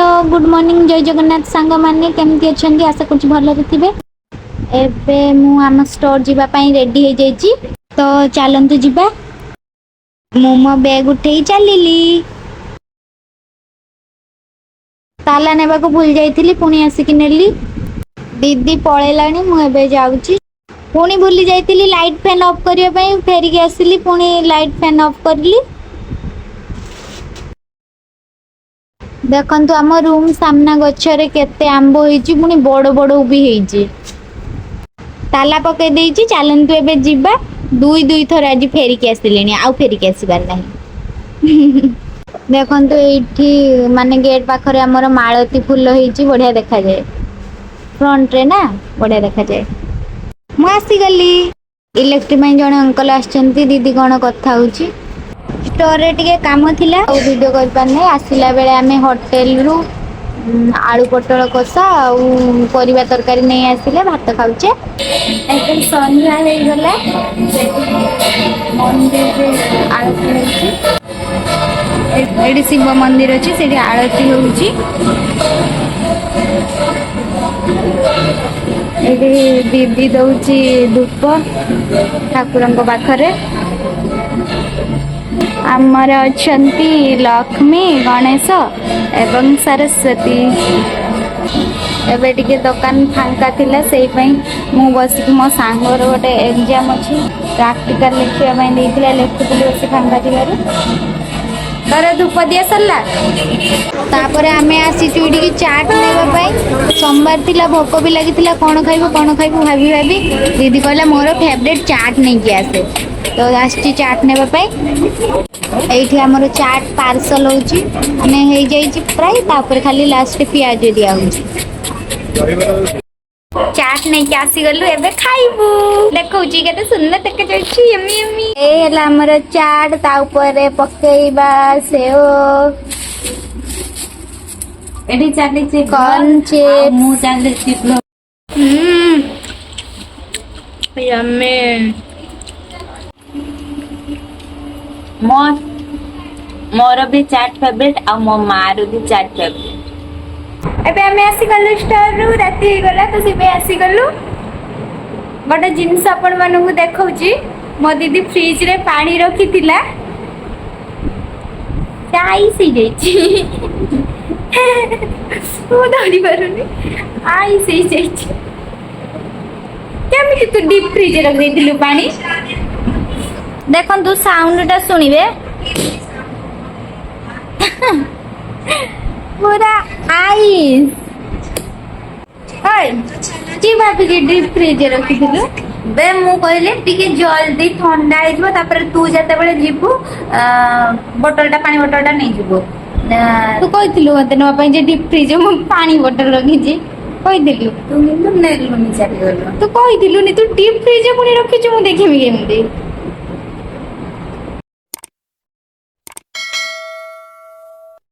Hello, good morning, ଜୟ ଜଗନ୍ନାଥ ସାଙ୍ଗମାନେ। କେମିତି ଅଛନ୍ତି? ଆଶା କରୁଛି ଭଲରେ ଥିବେ। ଏବେ ମୁଁ ଆମ ଷ୍ଟୋର ଯିବା ପାଇଁ ରେଡି ହେଇଯାଇଛି, ତ ଚାଲନ୍ତୁ ଯିବା। ମୁଁ ମୋ ବ୍ୟାଗ୍ ଉଠେଇ ଚାଲିଲି। ତାଲା ନେବାକୁ ଭୁଲି ଯାଇଥିଲି, ପୁଣି ଆସିକି ନେଲି। ଦିଦି ପଳେଇଲାଣି, ମୁଁ ଏବେ ଯାଉଛି। ପୁଣି ଭୁଲି ଯାଇଥିଲି ଲାଇଟ୍ ଫ୍ୟାନ୍ ଅଫ୍ କରିବା ପାଇଁ। ଫେରିକି ଆସିଲି, ପୁଣି ଲାଇଟ୍ ଫ୍ୟାନ୍ ଅଫ୍ କରିଲି। ଦେଖନ୍ତୁ, ଆମ ରୁମ୍ ସାମ୍ନା ଗଛରେ କେତେ ଆମ୍ବ ହେଇଛି, ପୁଣି ବଡ଼ ବଡ଼ ବି ହେଇଛି। ତାଲା ପକେଇ ଦେଇଛି, ଚାଲନ୍ତୁ ଏବେ ଯିବା। ଦୁଇ ଦୁଇ ଥର ଆଜି ଫେରିକି ଆସିଲିଣି, ଆଉ ଫେରିକି ଆସିବାର ନାହିଁ। ଦେଖନ୍ତୁ, ଏଇଠି ମାନେ ଗେଟ୍ ପାଖରେ ଆମର ମାଳତୀ ଫୁଲ ହେଇଛି, ବଢିଆ ଦେଖାଯାଏ। ଫ୍ରଣ୍ଟରେ ନା ବଢିଆ ଦେଖାଯାଏ। ମୁଁ ଆସିଗଲି। ଇଲେକ୍ଟ୍ରି ପାଇଁ ଜଣେ ଅଙ୍କଲ ଆସିଛନ୍ତି, ଦିଦି କଣ କଥା ହଉଛି। ଷ୍ଟୋରରେ ଟିକେ କାମ ଥିଲା, ଆଉ ଭିଡ଼ିଓ କରିପାରିନି। ଆସିଲା ବେଳେ ଆମେ ହୋଟେଲରୁ ଆଳୁ ପୋଟଳ କଷା ଆଉ ପରିବା ତରକାରୀ ନେଇ ଆସିଲେ, ଭାତ ଖାଉଛେ। ଏବେ ସନ୍ଧ୍ୟା ହେଇଗଲା। ସେଠି ମନ୍ଦିରରେ ଆଳତି ହେଉଛି। ଏଠି ଶିବ ମନ୍ଦିର ଅଛି, ସେଠି ଆଳତି ହେଉଛି। ଏଠି ଦିଦି ଦଉଛି ଧୂପ ଠାକୁରଙ୍କ ପାଖରେ। ଆମର ଅଛନ୍ତି ଲକ୍ଷ୍ମୀ, ଗଣେଶ ଏବଂ ସରସ୍ୱତୀ। ଏବେ ଟିକେ ଦୋକାନ ଫାଙ୍କା ଥିଲା, ସେଇ ପାଇଁ ମୁଁ ବସିକି, ମୋ ସାଙ୍ଗର ଗୋଟେ ଏକ୍ଜାମ୍ ଅଛି, ପ୍ରାକ୍ଟିକାଲ ଲେଖିବା ପାଇଁ ଦେଇଥିଲା, ଲେଖୁଥିଲି ବସି ଫାଙ୍କା ଥିବାରୁ। ତାର ଧୂପ ଦିଆ ସରିଲା। ତାପରେ ଆମେ ଆସିଛୁ ଏଠିକି ଚାଟ୍ ନେବା ପାଇଁ। ସୋମବାର ଥିଲା, ଭୋକ ବି ଲାଗିଥିଲା। କ'ଣ ଖାଇବୁ, କ'ଣ ଖାଇବୁ ଭାବି ଭାବି ଦିଦି କହିଲା, ମୋର ଫେଭରେଟ୍ ଚାଟ୍ ନେଇକି ଆସେ। ତ ଆସିଛି ଚାଟ୍ ନେବା ପାଇଁ। ଏଇଠି ଆମର ଚାଟ୍ ପାର୍ସଲ ହେଉଛି, ମାନେ ହେଇଯାଇଛି ପ୍ରାୟ, ତାପରେ ଖାଲି ଲାଷ୍ଟରେ ପିଆଜ ଦିଆ ହଉଛି। ଚାଟ୍ ନେଇକି ଆସିଗଲୁ, ଏବେ ଖାଇବୁ। ଦେଖଉଛି କେତେ ସୁନ୍ଦର ଦେଖାଯାଉଛି, ୟମି ୟମି। ଏ ହେଲା ଆମର ଚାଟ୍, ତା ଉପରେ ପକେଇବା ସେଓ। ଏଠି ଚାଲିଛି କର୍ନ ଚିପ୍ସ। ମୁଁ ଚାଲିଛି। ୟମି। ମୋର ବି ଚାଟ୍ ଫେଭରେଟ୍ ଆଉ ମୋ ମାର ବି ଚାଟ୍ ଫେଭରେଟ୍। ଏବେ ଆମେ ଆସିଗଲୁ ଷ୍ଟୋରରୁ। ରାତି ହେଇଗଲା, ତ ସେଥିପାଇଁ ଆସିଗଲୁ। ଗୋଟେ ଜିନିଷ ଆପଣମାନଙ୍କୁ ଦେଖଉଛି। ମୋ ଦିଦି ଫ୍ରିଜରେ ପାଣି ରଖିଥିଲା, ଆଇସ୍ ହେଇଯାଇଛି। ମୁଁ ଧରି ପାରୁନି, ଆଇସ୍ ହେଇଯାଇଛି। କେମିତି ତୁ ଡିପ୍ ଫ୍ରିଜରେ ରଖିଦେଇଥିଲୁ ପାଣି? ଦେଖନ୍ତୁ, ସାଉଣ୍ଡଟା ଶୁଣିବେ, ପୁରା ଆଇସ୍। କି ଭାବିକି ଡିପ୍ ଫ୍ରିଜରେ ରଖିଥିଲୁ? ବେ, ମୁଁ କହିଲି ଟିକେ ଜଲ୍ଦି ଥଣ୍ଡା ହେଇଯିବ, ତାପରେ ତୁ ଯେତେବେଳେ ଯିବୁ ବୋଟଲଟା, ପାଣି ବୋଟଲଟା ନେଇଯିବୁ। ତୁ କହିଥିଲୁ ମତେ ନେବା ପାଇଁ ଯେ ଡିପ୍ ଫ୍ରିଜରେ ମୁଁ ପାଣି ବୋଟଲ ରଖିଛି, କହିଥିଲୁ। ତୁ କିନ୍ତୁ ନେଲୁନି, ଚାଲିଗଲୁ। ତୁ କହିଥିଲୁନି। ତୁ ଡିପ୍ ଫ୍ରିଜରେ ପୁଣି ରଖିଛୁ, ମୁଁ ଦେଖିବି କେମିତି?